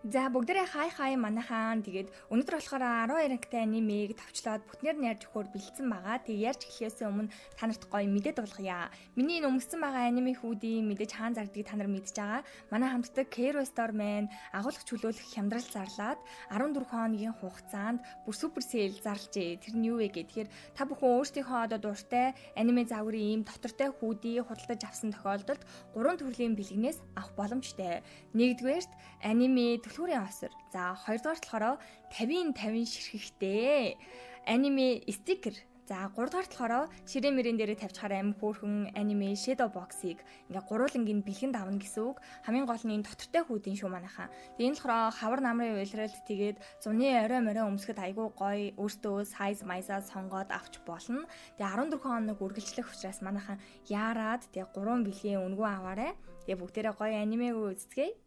За, бүгдээрээ хай хай манайхаан. Тэгээд өнөөдөр болохоор 12 ангитай анимыг товчлоод бүтнээр нь ярьж өгөхөөр бэлдсэн байгаа. Тэгээд ярьж эхлэхээс өмнө та нарт гоё мэдээ дуулгая. Миний энэ өмссөн байгаа аниме hoodie мэдээж хаан зардгийг та нар мэдж байгаа. Манай хамтдаг Kero Store маань агуулгах чөлөөлөх хямдрал зарлаад 14 хоногийн хугацаанд бүр super sale зарлжээ. Тэр нь юу вэ гэхээр та бүхэн өөрсдийнхөө одоо дуртай аниме загварын ийм дотортой hoodie худалдаж авсан тохиолдолд гурван төрлийн бэлгнээс авах боломжтой. Нэгдүгээрт аниме түлхүүрийн осор. За, хоёрдугаарт болохоор 50 50 ширхэгтэй аниме стикер. За, гуравдугаарт болохоор ширээ мөрөн дээрээ тавьчихаар аим хөөрхөн аниме shadow box-ыг ингээ гурвуулангийн бэлгэнд авна гэсэн үг. Хамгийн гол нь энэ дотортой hoodie н шүү манайхаа. Тэгээ энэ болохоор хавар намрын уйлралт, тэгээд зуны орой морой өмсөхөд айгүй гоё, өөртөө size майзаа сонгоод авч болно. Тэгээ 14 хоног үргэлжлэх учраас манайхаа яарад тэгээ гурван бэлгийн үнэгүй аваарай. Тэгээ бүгдээрээ гоё анимег үзцгээе.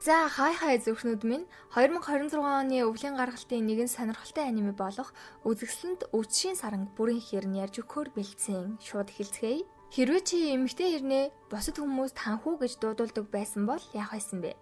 За, хай хай зүрхнүүд минь, 2026 оны өвлийн гаргалтын нэгэн сонирхолтой аниме болох Үзэсгэлэнт Өвчшийн саранг бүрэн ихээр нь ярьж өгөхөөр бэлдсэн. Шууд эхэлцгээе. Хэрвээ чи эмэгтэй хэрнээ бусад хүмүүст ханхүү гэж дуудуулдаг байсан бол яах байсан бэ?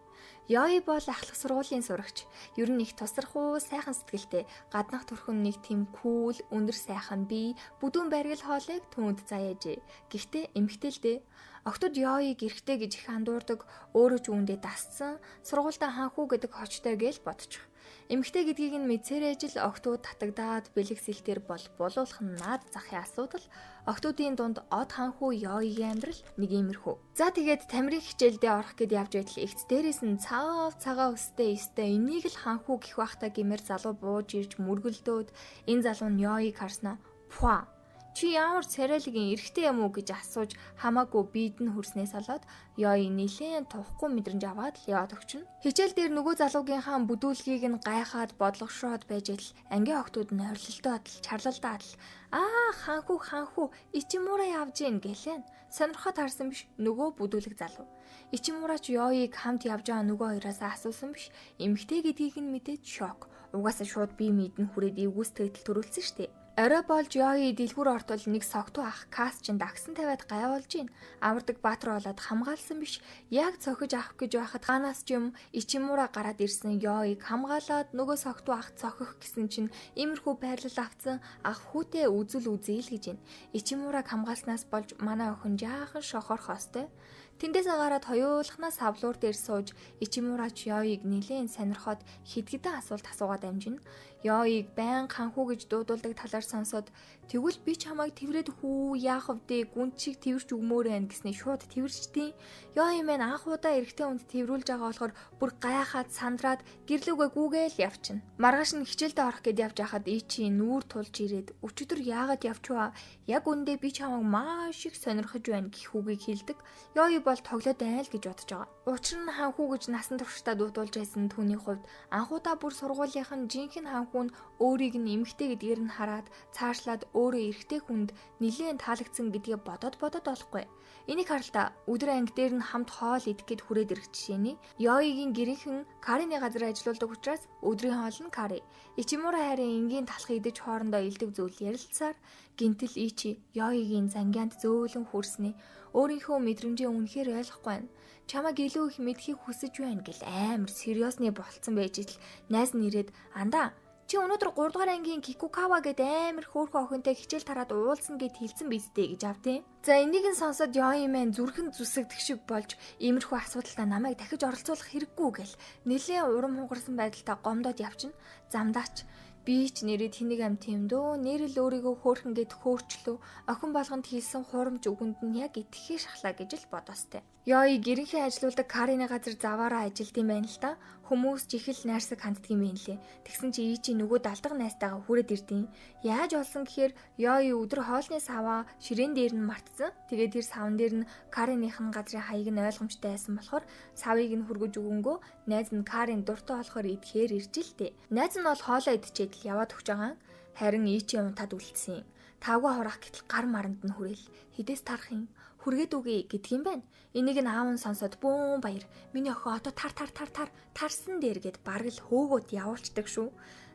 Ёи бол ахлах сургуулийн сурагч. Ер нь их тусрахуу, сайхан сэтгэлтэй, гаднах төрхөн нэг тийм cool, өндөр сайхан бие, бүдүүн баргил хоолыг түүнд заяажээ. Гэхдээ эмэгтэй л дээ. Охидод Ёиг эрэгтэй гэж их андуурдаг, өөрөө ч үүндээ дассан, сургуультай ханхүү гэдэг хочтой гээл бодчих. Эмэгтэй гэдгийг нь мэдсээр ажил охидууд татагдаад бэлэг сэлтэр бол булуулах нь наад захын асуудал. Охидуудын дунд од ханхүү Ёигийн амьдрал нэг иймэрхүү. За, тэгээд тамирын хичээлдээ орох гээд явж байтал эгц дээрээс нь цаав цагаан өстэй өстэй энийг л ханхүү гэх байхта гэмээр залуу бууж ирж мөргөлдөөд, энэ залуу нь Ёиг харснаа "Пуа, чи ямар царайлгийн эрэгтэй юм уу?" гэж асууж, хамаагүй бид нь хөрснээс болоод Ёи нилээн тухгүй мэдрэмж аваад л яваад өгчнө. Хичээл дээр нөгөө залуугийнхаа бүдүүлгийг нь гайхаад бодлогошроод байж идэл ангийн охидууд нь орилолтоод л чарлалдаад л "Аа, ханхүү, ханхүү, Ичимура явж гин" гэлээ. Сонирхоод харсан биш нөгөө бүдүүлэг залуу. Ичимураач Ёиг хамт явж байгаа нөгөө хоёроос асуусан биш. Эмэгтэй гэдгийг нь мэдээд шок. Угаасаа шууд бие мэднэ хүрээд эвгүй сэтгэл төрүүлсэн штэ. Орой болж Ёи дэлгүүр ортол нэг согтуу ах касс чин дагсан тавиад гайвуулж гин. Авардаг баатар болоод хамгаалсан биш. Яг цохиж авах гэж байхад хаанаас ч юм Ичимура гараад ирсэн. Ёиг хамгаалаад нөгөө согтуу ах цохих гэсэн чинь иймэрхүү байрлал авцсан ах хүүтэй үзэл үзье л гэж гин. Ичимураг хамгаалснаас болж манай охин жаахан шохорох хостой. Тэндээсээ гараад хоёулахнаа савлуур дээр сууж Ичимураач Ёиг нилээн сонирхоод хэд хэдэн асуулт асуугаад амжина. Ёиг байн ханхүү гэж дуудуулдаг талаар сонсоод, "Тэгвэл би чамайг тэврээд хүү, яах вдэ, гүнт шиг тэвэрч өгмөөр байна" гэсний шууд тэвэрчдیں। Ёи мэн анх удаа эрэгтэй хүнд тэврүүлж байгаа болохоор бүр гайхаад сандраад гэрлүүгээ гүүгээл явчихна. Маргааш нь хичээлдээ орох гээд явж байхад Ичи нүүр тулж ирээд, "Өчигдөр яагаад явчихваа? Яг үндэ би чамайг маш их сонирхож байна" гэх үгийг хэлдэг. Ёи бол тоглоод айл гэж бодож байгаа. Учир нь ханхүү гэж насан туршдаа дуудуулж байсан түүний хувьд анхудаа бүр сургуулийнх нь жинхэнэ ханхүү нь өөрийг нь эмэгтэй гэдгээр нь хараад цаашлаад өөрөө эрэгтэй хүнд нилээн таалагдсан гэдгээ бодоод бодоод олохгүй. Энийг харалтаа өдөр анги дээр нь хамт хоол идэх гээд хүрээд ирэх жишээний. Ёигийн гэрийнхэн карины газар ажиллаулдаг учраас өдрийн хоол нь кари. Ичимура харин энгийн талх идэж хоорондоо элдэв зүйл ярилцсаар гинтэл Ичи Ёигийн зангианд зөөлөн хүрсний өөрийнхөө мэдрэмжээ үнэхээр ойлгохгүй байна. Чамайг илүү их мэдхийг хүсэж байна гэл амар серьёзный болцсон байж итл найз нь ирээд, "Андаа, чи өнөөдөр 3 дугаар ангийн Кикукава гэд амар хөөрхөн охинтой хичээл тараад уулзна гэд хэлсэн биз дээ" гэж автیں. За, энийг нь сонсоод Ёи мэн зүрхэн зүсэгдэх шиг болж, иймэрхүү асуудалтай намайг дахиж оролцуулах хэрэггүй гэл нэлээд урам хугарсан байдалтай гомдоод явчихна. Замдаач би ч нэрээ тэнэг ам тийм дөө, нэрэл өөрийгөө хөөрхөн гэд хөөрчлөө, охин болгонд хийсэн хуурамч үгэнд нь яг итгэхээ шахлаа гэж л бодоостой. Ёи гэрийнхээ ажилуулдаг карины газар заваараа ажилд юм байна л та. Хүмүүс ч их л найрсаг ханддаг юм байна лээ. Тэгсэн чи Ичи нөгөө далдах найстайгаа хүрээд ирдیں۔ Яаж олсон гэхээр Ёи өдөр хоолны саваа ширээн дээр нь мартсан. Тэгээд тэр савн дээр нь кариных нь газрын хаяг нь ойлгомжтой байсан болохоор савыг нь хүргэж өгөнгөө найз нь карин дуртай болохоор идэхээр ирж л тээ. Найз нь бол хоолоо идчихэд л яваад өгч байгаа. Харин Ичи унтаад үлдсэн. Тавгүй хурах гэтэл гар маранд нь хүрээл хідээс тарах юм, хүргээд үгүй гэдг юм байна. Энийг нь аав нь сонсоод бөөн баяр. Миний охин одоо тар тар тар тар тарсан дээр гэд бараг л хөөгөөд явуулчдаг шүү.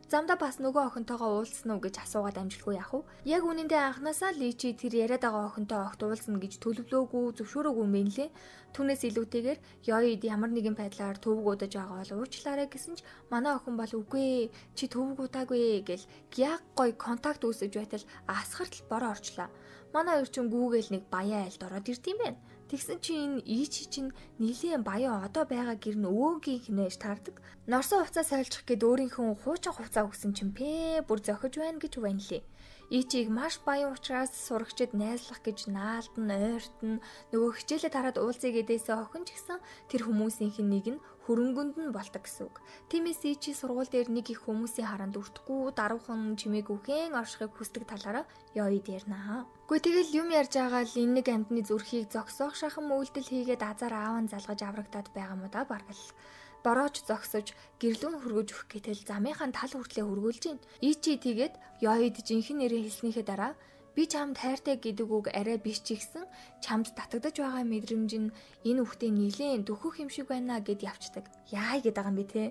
Замдаа бас нөгөө охинтойгоо уулзсан уу гэж асуугаад амжилгүй яах вэ? Яг үнэндээ анханасаа л Ичи тэр яриад байгаа охинтой огт уулзна гэж төлөвлөөгүй, зөвшөөрөөгүй юм байна лээ. Түүнээс илүүтэйгээр Ёид ямар нэгэн байдлаар төвөг удаж байгаа бол уучлаарай гэсэн ч манай охин бол үгүй чи төвөг удаагүй гэл яг гой контакт үүсэж байтал асгартал бороо орчлаа. Манай хоёр чинь гүүгээл нэг баян айлд ороод ирд юм байна. Тэгсэн чинь энэ Ичи чинь нийлээн баян одоо байгаа гэр нь өвөөгийн хинээж таардаг. Норсон хувцас сольчих гээд өөрийнхөө хуучин хувцас өгсөн чинь пэ бүр зохиж байна гэж ванилээ. Ичиг маш баян учраас сурагчид найзлах гэж наалдан ойртон нөгөө хичээлээ тараад уулзъя гэдээсээ охин ч гэсэн тэр хүмүүсийнх нь нэг нь хөрөнгөнд нь болдог гэсэн үг. Тиймээс Ичи сургууль дээр нэг их хүмүүсийн хараанд өртөхгүй даруухан чимээгүй хэн оршихыг хүсдэг талаараа Ёид ярина. Гэхдээ тэгэл юм ярьж байгаа л энэ нэг амьтны зүрхийг зогсоох шахан үйлдэл хийгээд азар аав нь залгаж аврагдаад байгаа юм да бараг л. Борооч зогсож гэрлүүн хөргөж өгөх гэтэл замынхаа тал хүртлээ хөргүүлж гин. Ичи тэгээд Ёид жинхэнэ нэрээ хэлснийхээ дараа би чамд хайртай гэдэг үг арай биш ч ихсэн чамд татагдаж байгаа мэдрэмж нь энэ үхтээ нийлээн дөхөх юм шиг байна гэд явцдаг. Яа гэдэг байгаа юм бэ те?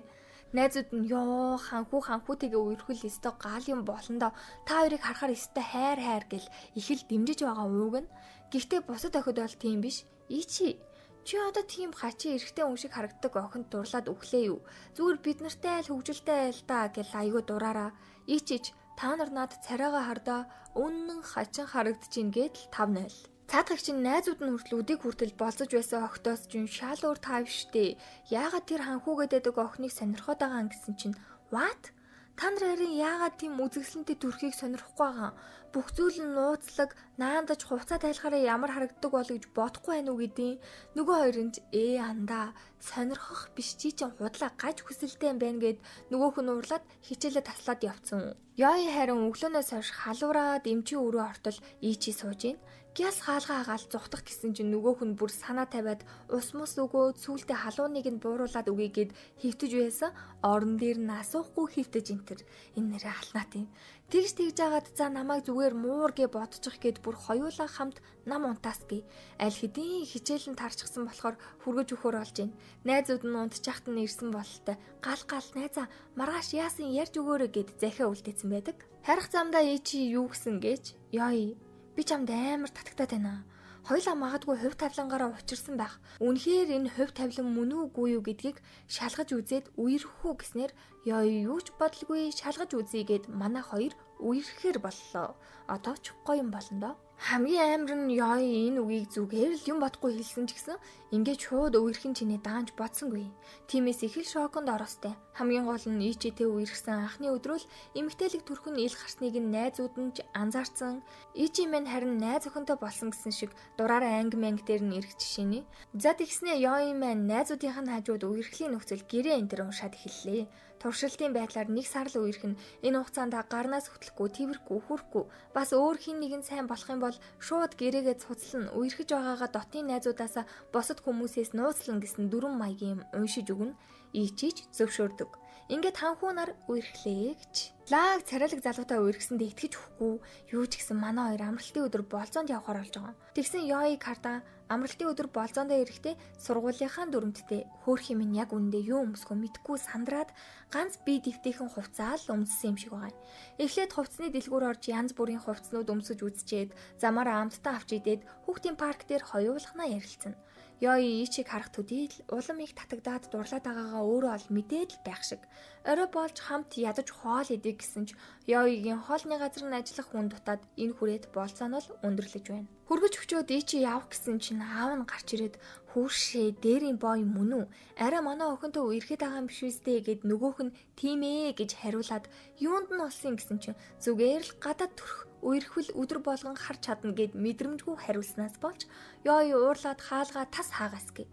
Найзууд нь ёо ханхүү ханхүүтэйгээ үерхэл өстой гал юм болондоо та хоёрыг харахаар өстой хайр хайр гэл их л дэмжиж байгаа ууг нь. Гэхдээ бусад охид бол тийм биш. Ичи чи одоо тийм хачин эрэгтэй хүн шиг харагддаг охинд дурлаад өглөө юу? Зүгээр бид нартай айл хөгжилтэй айл да гэл айгүй дураараа. Ичич та нар над царайгаа хардаа үнэн хачин харагдчихээн гэдэл 5-0. Цаадах чинь найзууд нь хүртэл үдийг хүртэл болцож байсан охтоос чинь шал өөр тав штэ. Яагаад тэр ханхүүгээд байдаг охиныг сонирхоод байгаа юм гэсэн чинь what? Та нар харин яагаад тийм үзэсгэлэнтэй төрхийг сонирхохгүй байгаа? Бүх зүйл нь нууцлаг, наандаж хувцас тайлахаараа ямар харагддаг бол гэж бодохгүй байна уу гэдیں। Нөгөө хоёр нь ч андаа сонирхох биш чи чинь худлаа гаж хүсэлтэй юм байна гэд нөгөөх нь уурлаад хичээлээ таслаад явцсан. Ёи харин өглөөнөөс хойш халуураад эмчийн өрөө ортол Ичи сууж гин. Гяс хаалгаа хагаал зугтах гэсэн чинь нөгөөх нь бүр санаа тавиад ус мус өгөөд сүүлдээ халууныг нь бууруулад өгье гэд хөвтөж байсан. Орон дээр нь асуухгүй хөвтөж энтер. Энэ нэрээ алнаат юм. Тэгж тэгж жагаад за намайг зүгээр муур гэ бодчих гээд бүр хоёулаа хамт нам унтаас гэ. Аль хэдийн хичээл нь тарчсан болохоор хүргэж өгөхөр болж байна. Найзууд нь унтчихт нь ирсэн бололтой. Гал гал найзаа маргааш яасан ярьж өгөөрэй гэд захиа үлдээсэн байдаг. Харих замдаа Ичи юу гэсэн гэж Ёи би чамд амар татагтаад байна. Хоёлаа магадгүй хувь тавилангаараа учирсан байх. Үнэхээр энэ хувь тавилан мөн үгүй юу гэдгийг шалгаж үзээд үерх үү гэснээр ёо юу ч бодлгүй шалгаж үзье гэд манай хоёр үерхээр боллоо. Одоо ч гоё юм болно доо. Хамгийн амар нь ёо энэ үгийг зүгээр л юм бодохгүй хэлсэн ч гэсэн ингээд шууд үерхэн чинээ даанч бодсонгүй. Тиймээс их л шоконд ороостой. Хамгийн гол нь Ичитэй үерхсэн анхны өдрөө л эмэгтэйлэг төрх нь ил гарсныг нь найзууд нь ч анзаарсан. Ичи мэн харин найз охинтой болсон гэсэн шиг дураараа анги манги дээр нь ирэх жишээний. За тэгснээ ёо мэн найзуудынх нь хажууд үерхлийн нөхцөл гэрээ энэ төр уншаад эхэллээ. Туршилтын байдлаар нэг сар л үерх нь энэ хугацаанд гарнаас хөтлөхгүй, тэрвэрхгүй, хүрхгүй бас өөр хин нэгэн сайн болох юм бол шууд гэрээгээ цуцлан үерхэж байгаагаа дотны найзуудаасаа бусад хүмүүсээс нууцлан гэсэн дүрм маягийн юм уншиж өгнө. Ичиж зөвшөөрдөг. Ингээд ханхүү нар үерхлээ гэж. Лаг царайлаг залуутай үерхсэндээ итгэж өгөхгүй. Юу ч гэсэн манай хоёр амралтын өдөр болзоонд явахаар болж байгаа. Тэгсэн Ёиг хардаа амралтын өдөр болзоондоо ирэхдээ сургуулийнхаа дүрмтдээ хөөх юм нь яг үнэндээ юу өмсгөө мэдгүй сандраад ганц бие дэвтэйхэн хувцаа л өмссөн юм шиг байгаа. Эхлээд хувцсны дэлгүүр орж янз бүрийн хувцснууд өмсөж үзчихэд замаараа амттан авч идээд хүүхдийн парк дээр хоёулахнаа ярилцсан. Ёи Ичиг харах төдий л улам их татагдаад дурлаад байгаагаа өөрөө ол мэдээд л байх шиг. Орой болж хамт ядаж хоол идэх гэсэн ч Ёигийн хоолны газар нь ажиллах хүн дутаад энэ хүрээд болцоо нь л өндөрлөж байна. Хүргэж өчөөд Ичи явах гэсэн чинь аав нь гарч ирээд хүүшээ дээрийн бой мөн үү? Арай манай охинтой үерхэд байгаа юм биш үстэй гэд нөгөөх нь тийм ээ гэж хариулаад юунд нь болсон гэсэн чинь зүгээр л гадаад төрөх үерхвэл өдөр болгон харж чадна гэд мэдрэмжгүй хариулснаас болж ёо уурлаад хаалгаа тас хаагаас гэ.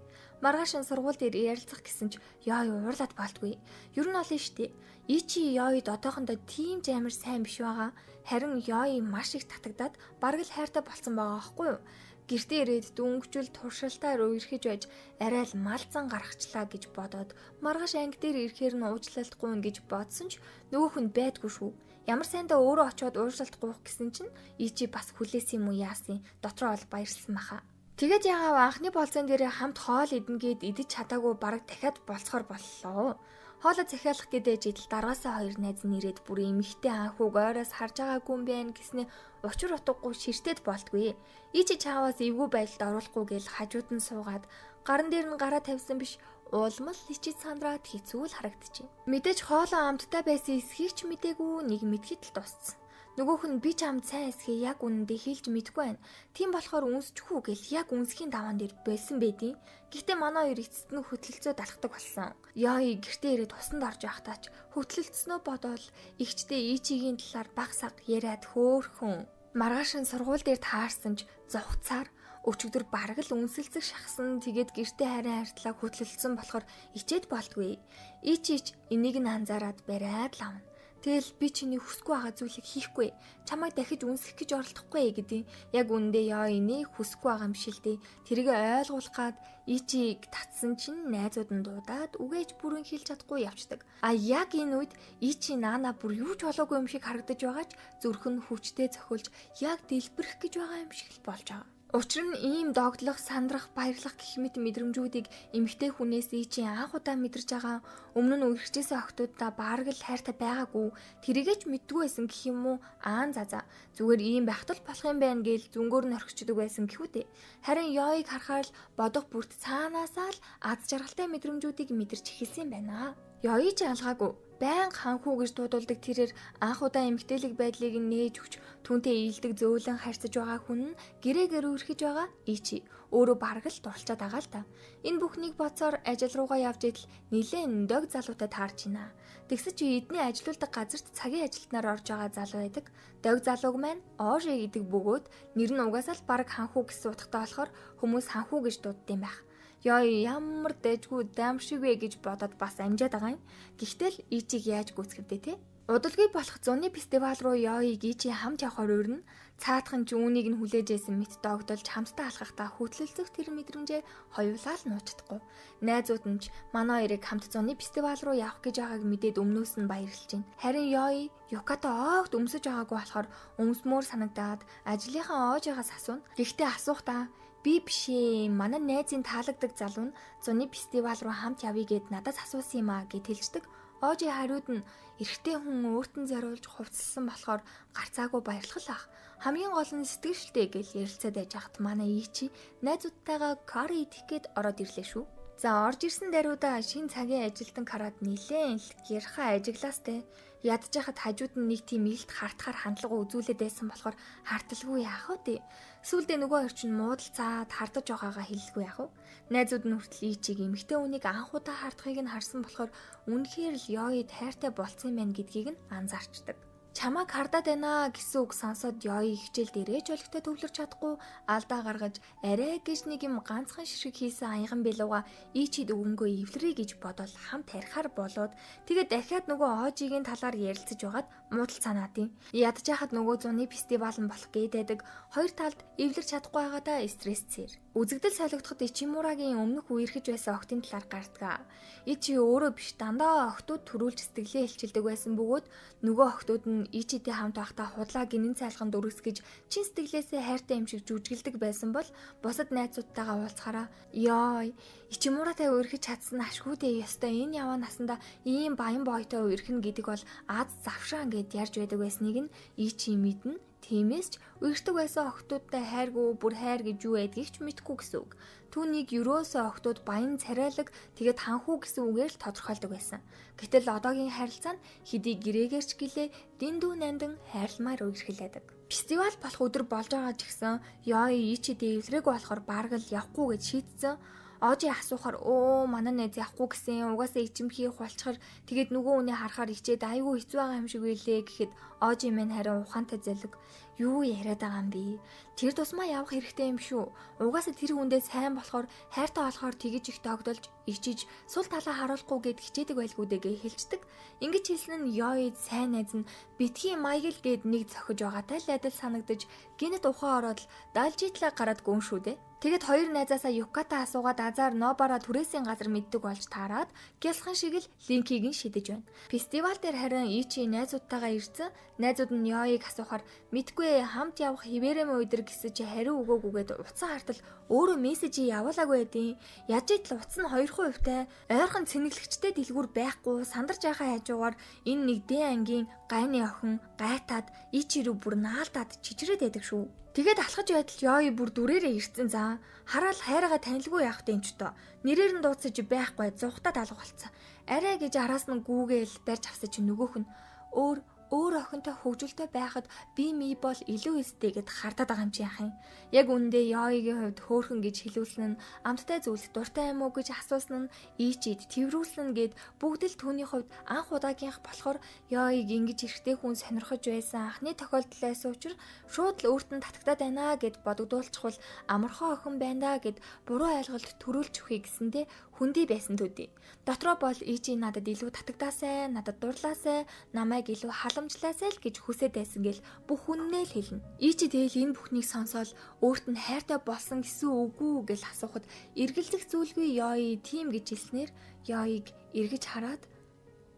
Маргааш нь сургууль дээр ярилцах гэсэн ч ёо уурлаад болтгүй. Ер нь олон штэ. Ичи ёоид одоохондоо тийм ч амар сайн биш байгаа. Харин ёо маш их татагдаад бараг л хайртай болцсон байгаа аахгүй юу? Гэртээ ирээд дөнгөжл туршилтаар үерхэж байж арай л малзан гаргачлаа гэж бодоод маргааш анги дээр ирэхээр нь уучлалт гуйна гэж бодсон ч нөгөөх нь байдгүй шүү. Ямар сайндаа өөрөө очиод уучлалт гуйх гэсэн чинь Ичи бас хүлээсэн юм уу яасан дотроо ол баярлсан баха. Тэгээд яагаад анхны болцоон дээр хамт хоол идэнэ гээд идэж чадаагүй бараг дахиад болцохоор боллоо. Хоолоо захиалах гэдэг жидэл даргаасаа хоёр найз нь ирээд бүр эмэгтэй анхуг ойроос харж байгаагүй юм байна гэснээ учир утгагүй ширтээд болтгүй. Ичи чааваас эвгүй байдалд оруулахгүй гээл хажууд нь суугаад гаран дээр нь гараа тавьсан биш улмал ичиж сандраад хэцүү л харагдчихэв. Мэдээж хоолоо амттай байсан эсхийг ч мдээгүй нэг мэдхэд л дууссан. Нөгөөх нь би чамд сайн эсхийг яг үнэндээ хэлж мэдэхгүй байна. Тийм болохоор үнсчихүү гэл яг үнсхийн даваан дээр болсон байдیں۔ Гэхдээ манай хоёр эцэст нь хөтлөлцөөд алхдаг болсон. Яа гэртээ ирээд усанд орж байхдаа ч хөтлөлцснөө бодоол игчдээ ичигийн талаар баг саг яриад хөөхөн. Маргааш нь сургууль дээр таарсан ч зугцаар өчигдөр бараг л үнсэлцэх шахсан. Тэгээд гэртээ харин хартлаа хөтлөлцсөн болохоор ичээд болтгүй. Ичич энийг нь анзаараад бариад лавна. Тэгэл би чиний хүсэхгүй байгаа зүйлийг хийхгүй. Чамайг дахиж үнсэх гэж оролдохгүй гэдэг. Яг үүндээ ёо энийг хүсэхгүй байгаа юм шиг л дээ. Тэрийг ойлгуулах гад Ичиг татсан чинь найзууд нь дуудаад үгээж бүрэн хэлж чадахгүй явцдаг. А яг энэ үед Ичи наана бүр юу ч болоогүй юм шиг харагдаж байгаа ч зүрх нь хүчтэй цохилж яг дэлбэрэх гэж байгаа юм шиг л болж байгаа. Учир нь ийм догдлох, сандрах, баярлах гэх мэт мэдрэмжүүдийг эмэгтэй хүнээс Ичи анх удаа мэдэрч байгаа. Өмнө нь үерхжээсэн охтуудаа бараг л хайртай байгаагүй. Тэрийгээ ч мэддгүй байсан гэх юм уу? Аан за. Зүгээр ийм байхад л болох юм байна гээл зүнгөөр нь орхичдөг байсан гэхүү дээ. Харин Ёыг харахаар л бодох бүрт цаанаасаа л аз жаргалтай мэдрэмжүүдийг мэдэрч эхэлсэн юм байна. Ёи ч алгаагүй. Баян ханхүү гэж дуудулдаг тэрээр анх удаа эмэгтэйлэг байдлыг нь нээж өгч түүнтэй ийдэг зөөлөн харьцаж байгаа хүн нь гэрээгээр өрхөж байгаа Ичи өөрөө бараг л дурлцаад байгаа л та. Энэ бүхнийг бодсоор ажил руугаа явж идэл нилээн дог залуутай таарч байна. Тэгсэн чи эдний ажилуулдаг газарт цагийн ажилтнаар орж байгаа залуу байдаг. Дог залууг маань Оожи гэдэг бөгөөд нэр нь угаасаа л бараг ханхүү гэсэн утгатай болохоор хүмүүс ханхүү гэж дууддсан байх. Ёо ямар дэжгүй дам шиг вэ гэж бодоод бас амжаад байгаа юм. Гэхдээ л Ичиг яаж гүйцэтгэвдэ те? Удалгүй болох зуны фестивал руу Ёоиг Ичи хамт явахаар урина. Цаадхан ч үүнийг нь хүлээж байсан мэт догдолж хамтдаа алхахдаа хөтлөлцөх тэр мэдрэмжээ хоёулаа л нууцдахгүй. Найзууд нь ч манай хоёрыг хамт зуны фестивал руу явах гэж байгааг мэдээд өмнөөс нь баярлж байна. Харин Ёои Юката огт өмсөж байгаагүй болохоор өмсмөр санагдаад ажлынхаа оожигоос асууна. Гэхдээ асуухдаа би биш ээ. Манай найзын таалагддаг залуу нь зуны фестивал руу хамт явъя гэд надаас асуусан юм аа гэд хэлждэг. Оожи хариуд нь эрэгтэй хүн өөрт нь зориулж хувцалсан болохоор гарцаагүй баярлах л ах. Хамгийн гол нь сэтгэлштэй гэж ярилцаад байж хахад манай Ичи найзуудтайгаа кари идэх гээд ороод ирлээ шүү. За орж ирсэн даруйдаа шин цагийн ажилтан караад нилээн л гэрхаа ажиглаастай. Ядж хахад хажууд нь нэг тийм илт хартахаар хандлага үзүүлээд байсан болохоор харталгүй яах вэ? Сүүлдээ нөгөө хоёр чинь муудалцаад хардаж байгаагаа хэлэлгүй яах вэ? Найзууд нь хүртэл Ичиг эмэгтэй хүнийг анх удаа хардахыг нь харсан болохоор үнэхээр л Ёид хайртай болцсон юм байна гэдгийг нь анзаарчдаг. Чамайг хардаад байна гэсэн үг сонсоод Ёи хичээл дээрээ ч олигтой төвлөрч чадахгүй алдаа гаргаж арай гэж нэг юм ганцхан ширхэг хийсэн аяган билуга Ичид өвөнгөө эвлэрье гэж бодоод хамт тарихаар болоод тэгээд дахиад нөгөө Оожигийн талаар ярилцаж байгаад муудалцаанаад юм. Ядж яхад нөгөө зуны фестивал нь болох гээд байдаг. Хоёр талд эвлэрч чадахгүй байгаадаа стрессээр. Үзэгдэл солигдоход Ичимурагийн өмнөх үерхэж байсан охтын талаар гардгаа. Ичи өөрөө биш дандаа охтууд төрүүлж сэтгэлээ хэлчилдэг байсан бөгөөд нөгөө охтууд нь Ичитэй хамт байхдаа худлаа гинэн цайлган дүрсгэж чин сэтгэлээсээ хайртай юм шиг жүжиглдэг байсан бол бусад найзуудтайгаа уулзахаараа ёо Ичимуратай үерхэж чадсан ашгүй дээ ёстой энэ яваа насандаа ийм баян бойтой үерхнэ гэдэг бол аз завшаан гэд ярьж байдаг байсныг нь Ичи мэднэ. Тиймээс ч үерхдэг байсан охтуудтай хайргүй бүр хайр гэж юу байдгийг ч мэдэхгүй гэсэн үг. Түүнийг ерөөсөө охтууд баян царайлаг тэгээд ханхүү гэсэн үгээр л тодорхойлдог байсан. Гэтэл одоогийн харилцаа нь хэдий гэрээгээр ч гэлээ дэндүү нандин хайрламаар үерхэлээдэг. Фестивал болох өдөр болж байгаа ч гэсэн Ёи Ичидээ эвлэрээгүй болохоор бараг л явахгүй гэж шийдсэн. Оожи асуухаар өө манай найз явахгүй гэсэн угаасаа ичимхий хулчхар тэгээд нөгөө хүний харахаар ичээд айгүй хэцүү байгаа юм шиг байлээ гэхэд Оожи мэн харин ухаантай зэлэг юу яриад байгаа юм бэ? Тэр тусмаа явах хэрэгтэй юм шүү. Угаасаа тэр хүндээ сайн болохоор хайртай болохоор тэгэж их догдолж ичиж сул талаа харуулахгүй гэд хичээдэг байлгүй дээ гэж хэлцдэг. Ингэж хэлсэн нь Ёид сайн найз нь битгий маяг л гэд нэг зохиж байгаатай л адил санагдаж гинэт ухаан ороод л далжитлаа гараад гүн шүү дээ. Тэгэд хоёр найзаасаа Юката асуугаад азар Нобара түрээсийн газар мэддэг болж таарад гялхан шиг л линкийг нь шидэж байна. Фестивал дээр харин Ичи найзуудтайгаа ирсэн. Найзууд нь Ёиг асуухаар мэдгүй Үгүй хамт явах хിവэрэ мөйдэр гэсэн чи хариу өгөөгүйгээд утсан хартал өөрөө мессежийг явуулаагүй байдیں۔ Яаж итл утас нь 2% тай ойрхон цэнэглэгчтэй дэлгүүр байхгүй сандарч яхаа хажуугаар энэ нэг Д ангийн гайны охин гайтаад Ичи рүү бүр наалдаад чичрээд байдаг шүү. Тэгээд алхаж байтал Ёи бүр дүрээрээ ирцэн заа. Хараал хайрага танилгүй явах юм ч тоо. Нэрээр нь дууцаж байхгүй зугатаа талга болцсон. Арай гэж араас нь гүүгээл барьж авсан чинь нөгөөх нь өөр өөр охинтой хөгжилтэй байхад би ми бол илүү өстэй гэд хардаад байгаа юм чи яах юм. Яг үүндээ Ёигийн хувьд хөөхөн гэж хэлүүлсэн нь амттай зүйлс дуртай юм уу гэж асуусан нь Ичид тэрврүүлсэн гэд бүгд л түүний хувьд анх удаагийнх болохоор Ёиг ингэж эрэгтэй хүн сонирхож байсан анхны тохиолдлоос учир шууд л өөрт нь татагтаад байна гэд бодогдуулчихвал амархан охин байна да гэд буруу ойлголт төрүүлж өгье гэсэндээ хүндий байсан төдий. Дотроо бол Ичи надад илүү татагдаасай, надад дурлаасай, намайг илүү халамжлаасай л гэж хүсээд байсан гэл бүх хүннээ л хэлнэ. Ичи тэгэл энэ бүхнийг сонсоол өөрт нь хайртай болсон гэсэн үгүй гэл асуухад эргэлзэх зүйлгүй Ёи тийм гэж хэлснээр Ёиг эргэж хараад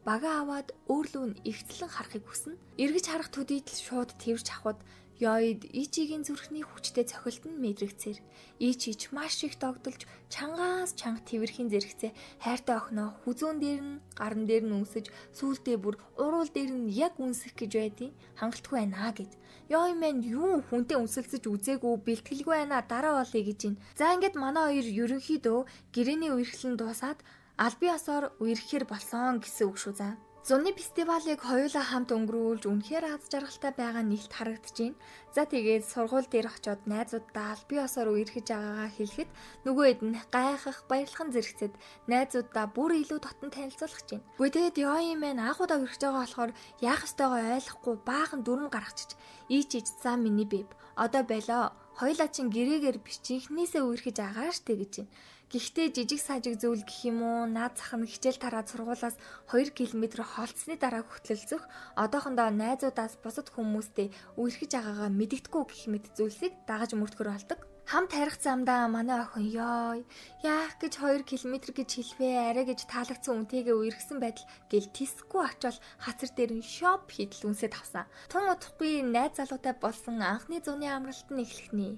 бага аваад өөрлөө нь ихтлэн харахыг хүснэ. Эргэж харах төдийд л шууд тэрч авахд Ёид Ичигийн зүрхний хүчтэй цохилт нь мэдрэгцээр Ичич маш их догдолж чангаас чанга тэрхийн зэрэгцээ хайртай охиноо хүзүүн дээр нь гаран дээр нь үнсэж сүүлдээ бүр уруул дээр нь яг үнсэх гэж байдیں۔ Хангалтгүй байна гэд. Ёи маань юу хүнтэй үнсэлцэж үзээгүй бэлтгэлгүй байна дараа болъё гэж байна. За ингээд манай хоёр ерөнхийдөө гэрээний үерхлэн дуусаад албан ёсоор үерхэхэр болсон гэсэн үг шүү за. Зуны фестивалыг хоёулаа хамт өнгөрүүлж үнэхээр аз жаргалтай байгаа нэгт харагдаж байна. За тэгээд сургууль дээр очиод найзууддаа албан ёсоор үерхэж байгаагаа хэлэхэд нөгөө хэд нь гайхах, баярлахын зэрэгцэд найзууддаа бүр илүү дотн танилцуулах чинь. Үгүй тэгээд Ёи маань анх удаа үерхэж байгаа болохоор яах ёстойгоо ойлгохгүй баахан дүрм гаргачих. Ич ич за миний бэб. Одоо болоо. Хоёулаа чин гэрээгээр бичийнхнээсээ үерхэж агаа штэ гэж байна. Гэхдээ жижиг сажиг зүйл гэх юм уу, наад зах нь хичээл тараад сургуулаас 2 км холцсны дараа хөтлөлцөх, одоохондоо найзуудаас бусад хүмүүстэй үерхэж байгаагаа мэдэгдэхгүй гэх мэт зүйлсийг дагаж мөрдөхөр болдог. Хамт харих замдаа манай охин ёо яах гэж 2 км гэж хэлвэ арай гэж таалагдсан үнтэйгээ үерхсэн байдал гэл тисгүй очоод хацар дээр нь шоп хийдэл үнсээд авсан. Тун удахгүй найз залуутай болсон анхны зуны амралт нь эхлэх нэ.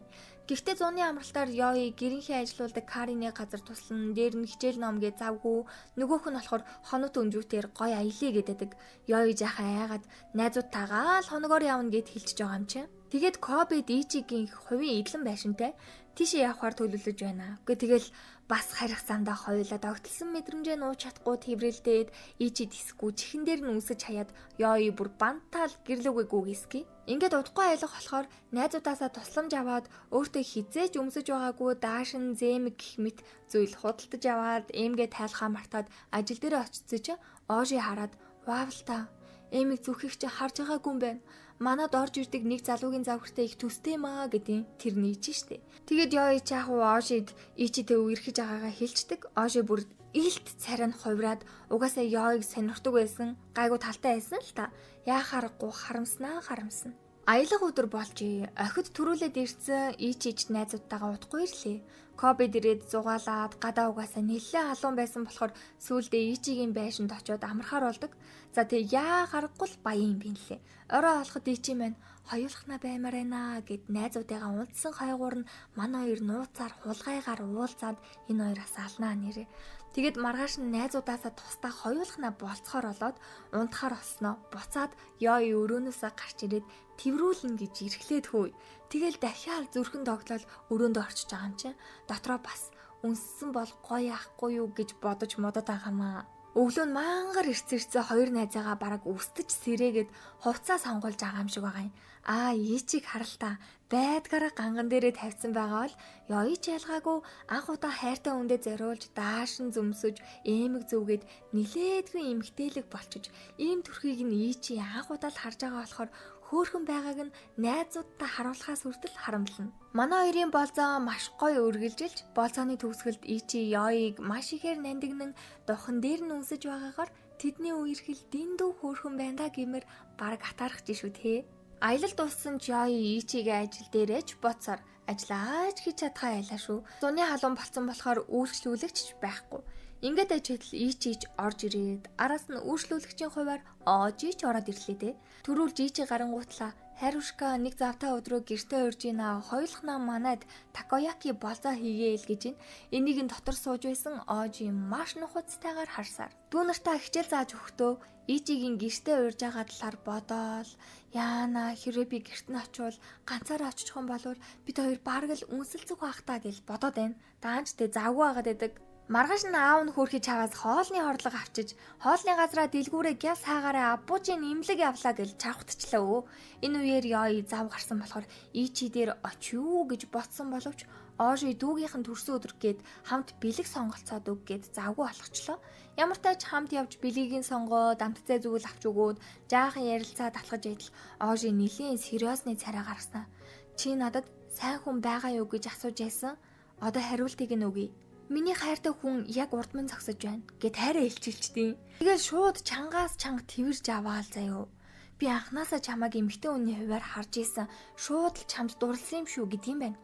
Гэхдээ зуны амралтаар Ёи гэрийнхээ ажилуулдаг Карины газар туслан дээр нь хичээл ном гэ завгүй нөгөөх нь болохоор хонот өнжүүтээр гой аялье гэдэг. Ёи жаахан айгаад найзуудтайгаа л хоногоор явна гэд хэлчихэж байгаа юм чинь. Тэгээд Кобед Ичигийн хувийн эдлэн байшинтай тийшээ явахаар төлөвлөж байна. Үгүй тэгэл бас харих замдаа хоёулаа догтлсон мэдрэмжээ нууж чадахгүй тэврэлдээд Ичи дисгүй чихэн дээр нь үсэж хаяад Ёи бүр бантаал гэрлүүгээ гүгийсгий. Ингээд удахгүй аялах болохоор найзуудаасаа тусламж аваад өөртөө хизээж өмсөж байгаагүй даашин зэмэг гэх мэт зүйл худалдаж аваад эмгээ тайлхаа мартаад ажил дээр очсон чинь Оожи хараад ваавл та эмийг зүхэх чи харж байгаагүй юм байна. Манад орж ирдэг нэг залуугийн завхартай их төстэй маа гэдیں тэр нь Ичи штэ. Тэгээд Ёи чи яг Оожид Ичитэй үерхэж байгаагаа хэлцдэг. Оожи бүр илт царай нь хувраад угаасаа Ёиг сонирхдаг байсан, гайгүй талтай байсан л та. Яа харахгүй харамснаа харамсна. Аялах өдөр болж охид төрүүлээд ирсэн Ичич найзуудтайгаа удахгүй ирлээ. Кобед ирээд зугаалаад гадаа угаасаа нэлээд халуун байсан болохоор сүүлдээ Ичигийн байшинд очиод амархаар болдог. За тэг яа харахгүй л баян юм би нэлээ. Орой олоход Ичи маань хоёулахна баймаар байна гэд найзуудыгаа унтсан хойгуур нь манай хоёр нууцаар хулгайгаар уулзаад энэ хоёроос алнаа нэрээ. Тэгээд маргааш нь найзуудаасаа тусдаа хоёулахна болцохоор болоод унтахаар болсноо буцаад Ёи өрөөнөөсөө гарч ирээд тэрврүүлнэ гэж эрхлээд хөөе. Тэгэл дахиад зүрхэн тоглол өрөөндөө орчиж байгаа юм чинь. Дотроо бас үнссэн бол гоё яахгүй юу гэж бодож модод байгаа маа. Өглөө нь мангар ирцэрсэн хоёр найзаагаа бараг өстөж сэрээгээд хувцас сонгуулж байгаа юм шиг байгаа юм. Аа, Ичиг харалтаа байдгаараа ганган дээрээ тавьсан байгаа бол Ёич ялгаагүй анх удаа хайртай хүндээ зориулж даашин зөмсөж эмэг зүгээд нилээдгүй эмгтээлэг болчиж ийм төрхийг нь Ичи анх удаа л харж байгаа болохоор хөөхөн байгааг нь найзуудтай харуулхаас хүртэл харамлана. Манай хоёрын болзоо маш гоё үргэлжилж болзооны төгсгөлд Ичи Ёиг маш ихээр нандинан духан дээр нь үнсэж байгаагаар тэдний үерхэл дэндүү хөөрхөн байна да гэмээр бараг атаархаж шүү те. Аялал дууссан ч Ёи Ичигийн ажил дээрээ ч боцоор ажиллаач хийж чадхаа байлаа шүү. Зуны халуун болцсон болохоор үйлчлүүлэгч байхгүй. Ингээд ажил Ичич орж ирээд араас нь үйлчлүүлэгчийн хувиар Ожич ороод ирлээ дээ. Төрүүлж Ичи гарангуутлаа Харушка нэг завтаа өдрөө гэртээ урж ийна, хоёулахнаа манайд такояки болзоо хийгээл гэж ин. Энийг нь дотор сууж байсан Ожи маш нухацтайгаар харсаар. Дүү нартаа хичээл зааж өгөхдөө Ичигийн гэртээ урж байгаа талаар бодоол. Яана хэрвээ би гэрт нь очивол ганцаараа очих юм бол бид хоёр бараг л үнсэлцэх байх та гэж бодоод байна. Даанч тэ завгүй байгаад байдаг. Маргааш нь аав нь хөөрхий чаваас хоолны хорлого авчиж, хоолны газраа дэлгүүрээ гяс хаагаараа абуужийн имлэг явлаа гэж чавхтчлаа өө. Энэ үеэр Ёи зав гарсан болохоор Ичи дээр очив гэж бодсон боловч Ожи дүүгийнх нь төрсөн өдөр гээд хамт бэлэг сонголцоод өг гээд завгүй болгочлоо. Ямар тач хамт явж бэлгийг нь сонгоод амтцай зүйл авч өгөөд жаахан ярилцаа татгаж байтал Ожи нэлийн сериосны царай гаргасан. Чи надад сайн хүн байгаа юу гэж асууж байсан. Одоо хариултыг нь өгье. Миний хайртай хүн яг урд минь зогсож байна гэд хайраа илчилчдیں۔ Тэгэл шууд чангаас чанга тэрж аваал заяо. Би анханасаа чамайг эмэгтэй хүний хувиар харж исэн. Шууд л чамд дурлсан юм шүү гэдгийм байна.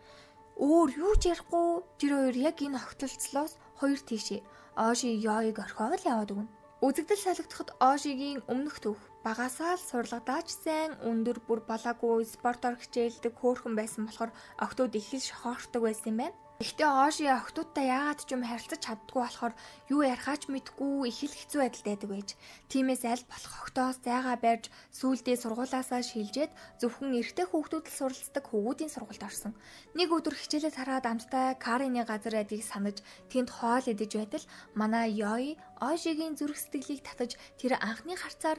Өөр юу ч ярихгүй тэр хоёр яг энэ огтлцлоос хоёр тийшээ Ожи Ёиг орхиод яваад өгнө. Үзэгдэл солигдоход Ожигийн өмнөх түүх багасаа л сурлагадаач сайн өндөр бүр балаагүй спортоор хичээлдэг хөөрхөн байсан болохоор октод их л шохоордог байсан юм байна. Гэхдээ Ожи охтуудтай яагаад ч юм харилцаж чаддгүй болохоор юу ярихаа ч мэдэхгүй их л хэцүү байдалд байдаг байж. Тиймээс аль болох охтоос зайгаа барьж сүүлдээ сургуулаасаа шилжээд зөвхөн эрэгтэй хүүхдүүд л суралцдаг хөвгүүдийн сургуульд орсон. Нэг өдөр хичээлээ тараад амттай Карины газар байдгийг санаж тэнд хоол идэж байтал манай Ёи Ожигийн зүрх сэтгэлийг татаж тэр анхны харцаар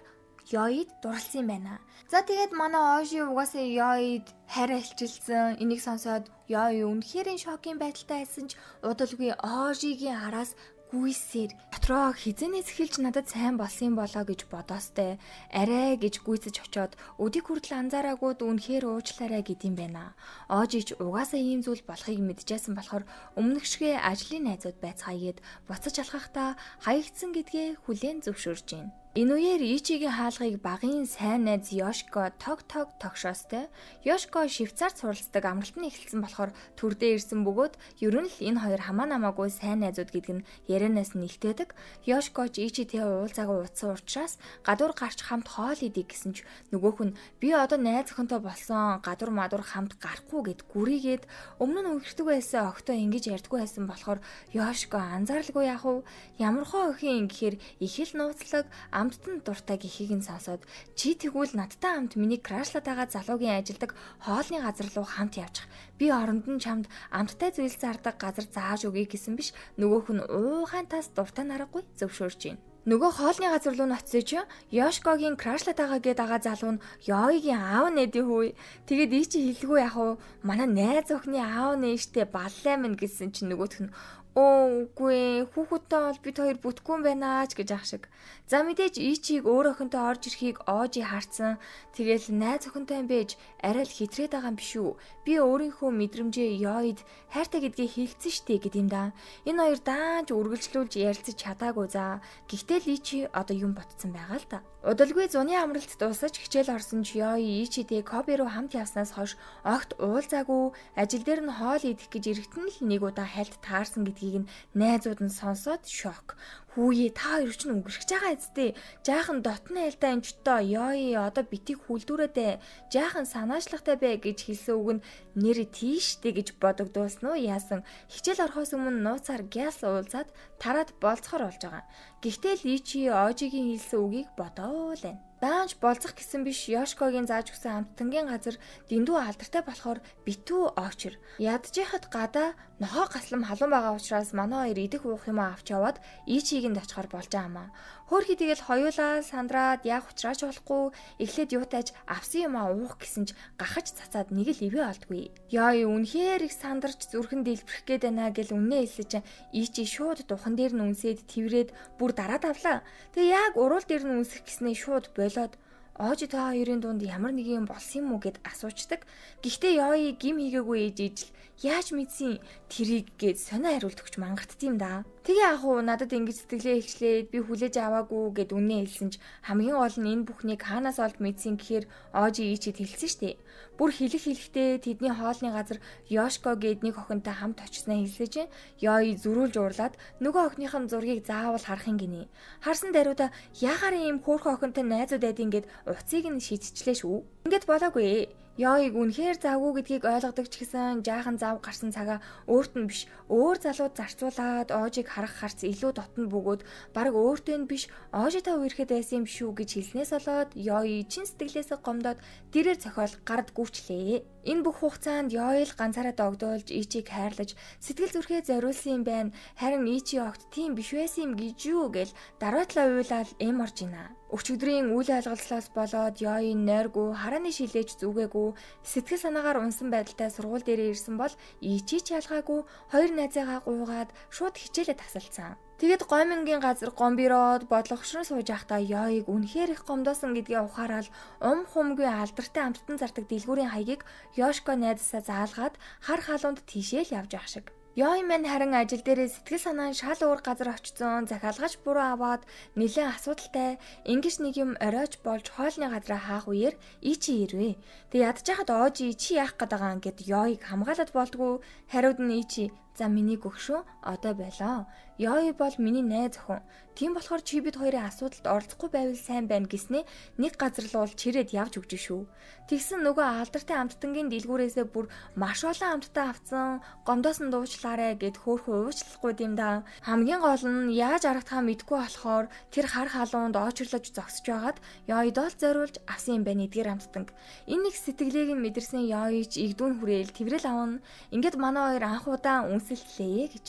Ёид дурлсан юм байна. За тэгээд манай Ожи угаасаа Ёид хайраа илчилсэн. Энийг сонсоод Ёи үнэхээр шокийн байдалтай байсан ч удалгүй Ожигийн араас гүйсээр дотроо хизэнээс эхэлж надад сайн болсон юм болоо гэж бодоостой арай гэж гүйцэж очоод өдийг хүртэл анзаараагүйд үнэхээр уучлаарай гэдэм байна. Ожич угаасаа ийм зүйл болохыг мэдчихсэн болохоор өмнөх шигэ ажлын найзууд байцгаая гэд буцаж алхахдаа хаягдсан гэдгээ хүлээн зөвшөөрж байна. Энэ үеэр Ичигийн хаалгыг багын сайн найз Йошко тог тог тогшоостой. Йошко Швейцарт суралцдаг амралт нь эхэлсэн болохоор төрдөө ирсэн бөгөөд ер нь л энэ хоёр хамаа намаагүй сайн найзууд гэдэг нь ярианаас нь илтээдэг. Йошко ч Ичитэй уулзаагүй утсан учраас гадуур гарч хамт хоол идэх гэсэн ч нөгөөх нь би одоо найз охинтой болсон гадуур мадуур хамт гарахгүй гэд гүрийгээд өмнө нь үерхдэг байсан охтоо ингэж ярьдгүй байсан болохоор Йошко анзааралгүй яах вэ? Ямархуу охин гэхээр их л нууцлаг амттан дуртай гэхийг нь сонсоод чи тэгвэл надтай хамт миний крашлаад байгаа залуугийн ажилдаг хоолны газар руу хамт явчих. Би оронд нь чамд амттай зүйл зардаг газар зааж өгье гэсэн биш нөгөөх нь уухайн тас дуртай наргагүй зөвшөөрч байна. Нөгөө хоолны газар руу нь очсон чи Йошкогийн крашлаад байгаа гээд байгаа залуу нь Йоигийн аав нээдий хүү. Тэгээд ий чи хэлгүй яах вэ? Манай найз охины аав нээ штэ баллаа минь гэсэн чинь нөгөөх нь Оо үгүй хүүхэдтэй бол бид хоёр бүтгүй юм байна ч гэж ах шиг. За мэдээж Ичиг өөр охинтой орж ирэхийг Ожи харцсан. Тэгэл найз охинтой юм байж арай л хитрээд байгаа юм биш үү? Би өөрийнхөө мэдрэмжээ Йоид хайртай гэдгийг хэлсэн штэ гэдэм да. Энэ хоёр даанч үргэлжлүүлж ярилцаж чадаагүй за. Гэхдээ л Ичи одоо юм ботцсон байгаа л да. Удалгүй зуны амралт дуусаж хичээл орсон ч Йои Ичитэй Коби руу хамт явснаас хойш огт уулзаагүй ажил дээр нь хоол идэх гэж ирэхдээ л нэг удаа хальт таарсан гэдгийг нь найзууд нь сонсоод шок. Хүүе та хоёр ч үгэрхэж байгаа эцтэй. Жаахан дотны айлдаа энчтөө Йои одоо битийг хүлдүүрээдэ. Жаахан санаачлахтай бай гэж хэлсэн үг нь нэр тийштэй гэж бодогдуулсан уу яасан. Хичээл орохоос өмнө нууцаар гяс уулзаад тараад болцохор болж байгаа. Гэхдээ л Ичи Ожигийн хэлсэн үгийг бодоол байна. Даанч болцох гэсэн биш Йошкогийн зааж өгсөн амттангийн газар дэндүү алдартай болохоор битүү очир. Ядчихад гадаа нохоо гаслам халуун байгаа учраас манай хоёр идэх уух юм авч яваад Ичигэнд очихор болж байгаа юм аа. Хөөхий тэгэл хоёулаа сандраад яг учраач болохгүй эхлээд юутайч авсан юм аа уух гэсэн ч гахаж цацаад нэг л ивэ олдгүй. Яа үнэхээр их сандарч зүрхэн дэлбэрэх гээд байна гэл үннээ хэлсэн чинь Ичи шууд духан дээр нь үнсээд тэрврээд бүр дараад авлаа. Тэгээ яг уруул дээр нь үнсэх гэснээ шууд болоод Ожи та хоёрын дунд ямар нэг юм болсон юм уу гэд асуучдаг. Гэхдээ Йои гим хийгээгүй ээж ижил яаж мэдсэн тэрийг гээд сонио хариулт өгч мангартд юм да. Тэгээ ах уу, надад ингэж сэтгэлээ хэлчлээд би хүлээж аваагүй гэд үнэ хэлсэн ч хамгийн гол нь энэ бүхнийг хаанаас олж мэдсэн гэхээр Ожи Ичид хэлсэн штэ. Бүр хэлэх хэлэхдээ тэдний хоолны газар Йошко гээд нэг охинтой хамт очсноо хэлсэн чинь Йои зөрүүлж уурлаад нөгөө охиных нь зургийг заавал харах юм гинэ. Харсан даруйда яхаар ийм хөөрхөн охинтой найзууд байдیں۔ Гэд утсыг нь шийдчихлээ шүү. Ингээд болоогүй. Йоиг үнэхээр завгүй гэдгийг ойлгодог ч гэсэн жаахан зав гарсан цагаа өөрт нь биш, өөр залууд зарцуулаад Оожиг харах харц илүү дотно бөгөөд бараг өөртөө нь биш, Оожитой үерхэд байсан юм шүү гэж хэлснээс болоод Йои чин сэтгэлээсээ гомдоод тэрээр цохиол гард гүйчлээ. Энэ бүх хугацаанд Йоил ганцаараа догдуулж Ичиг хайрлаж сэтгэл зүрхээ зориулсан юм байна. Харин Ичи огт тийм биш байсан юм гэж юу гэл дараатлаа уйлал эм орж ина. Өчигдрийн үйл ойлголцлоос болоод Йои нойргүй, харааны шилээж зүгээгүй, сэтгэл санаагаар унсан байдалтай сургууль дээрээ ирсэн бол Ичи ч ялгаагүй хоёр найзаагаа гуйгаад шууд хичээлээ тасалдсан. Тэгэд гомингийн газар гомбироод бодлогошрон сууж байхдаа Йоиг үнэхээр их гомдоосон гэдгээ ухаарал ум хумгүй алдартай амттан зардаг дэлгүүрийн хаягийг Йошко найзсаа заалгаад хар халуунд тийшээ л явж явах шиг. Йой маань харин ажил дээрээ сэтгэл санаа нь шал өөр газар очсон, захиалгач буруу аваад нэлээд асуудалтай, ингэж нэг юм оройч болж хоолны газраа хаах үеэр Ичи ирвэ. Тэг ядчихад Оожи чи яах гээд байгаа гэд Йойг хамгаалаад болдгоо, хариуд нь Ичи за миний гөгшөө одоо байлаа. Йой бол миний найз охин. Тийм болохоор чи бид хоёрын асуудалд оролцохгүй байвал сайн байна гэснээ нэг газар л уул чирээд явж өгч шүү. Тэгсэн нөгөө алдартай амттангийн дэлгүүрээсээ бүр маш олон амттан авцсан, гомдоос нь дуучлаарэ гэд хөөхөн уучлахгүй юм да. Хамгийн гол нь яаж аргадахаа мэдэхгүй болохоор тэр хар халуунд оочирлож зогсож байгаад Йойдол зориулж авсан юм байна эдгээр амттанг. Энэ нэг сэтгэлийг нь мэдэрсэн Йойч игдүүн хүрээл тэрэл авна. Ингээд манай хоёр анх удаа үнсэлтлээ гэж.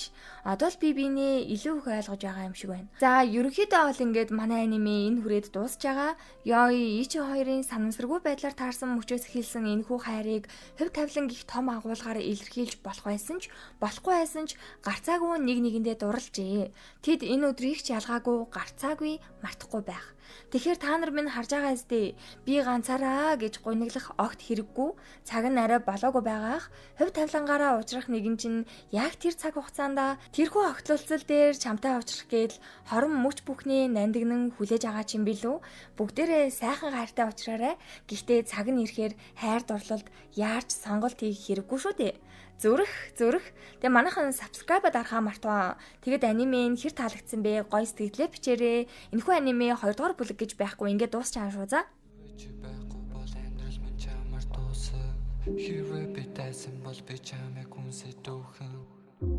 Одоо л би биенээ илүү их ойлгож байгаа юм шиг байна. За, ерөнхийдөө бол ингээд манай аниме энэ хүрээд дуусж байгаа. Йой Ичи хоёрын санамсаргүй байдлаар таарсан мөчөөс эхэлсэн энэхүү хайрыг хувь тавилан гих том агуулгаар илэрхийлж болох байсан ч болохгүй байсан ч гарцаагүй нэг нэгэндээ дурлжээ. Тэд энэ өдрийг ч ялгаагүй гарцаагүй мартахгүй байх. Тэгэхээр та нар минь харж байгаа үстэй, би ганцаараа гэж гуниглах огт хэрэггүй, цаг нь арай болоогүй байгаах, хувь тавилангаараа уулзрах нэгэн чинь яг тэр цаг хугацаанд тэрхүү огтлолцол дээр чамтай уулзрах гээл хорон мөч бүхний нандинан хүлээж байгаа ч юм билүү. Бүгдээрээ сайхан хайртай уулзраарай. Гэхдээ цаг нь ирэхээр хайр дурлалд яарч сонголт хийх хэрэггүй шүү дээ. Зүрх зүрх. Тэгээ манайхан subscribe дарахаа мартваа. Тэгээд аниме нь хэр таалагдсан бэ? Гоё сэтгэлдээ бичээрэй. Энэхүү аниме 2 дугаар бүлэг гэж байхгүй, ингээд дуусчаан шүү за. Чи байхгүй бол амьдрал минь чамаар дуусах. Хэрвээ би дайсан бол би чамайг үнсэдүүхэн.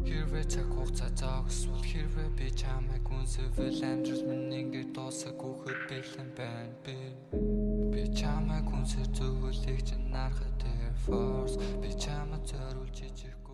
Хэрвээ цаг хугацаа зогсвол, хэрвээ би чамайг үнсэвэл амьдрал минь ингээд дуусах үхэд бэлэн байна би. Би чамайг үнсэх зүйлийг чинь нарахад force. Би чамайг зориулж ижих.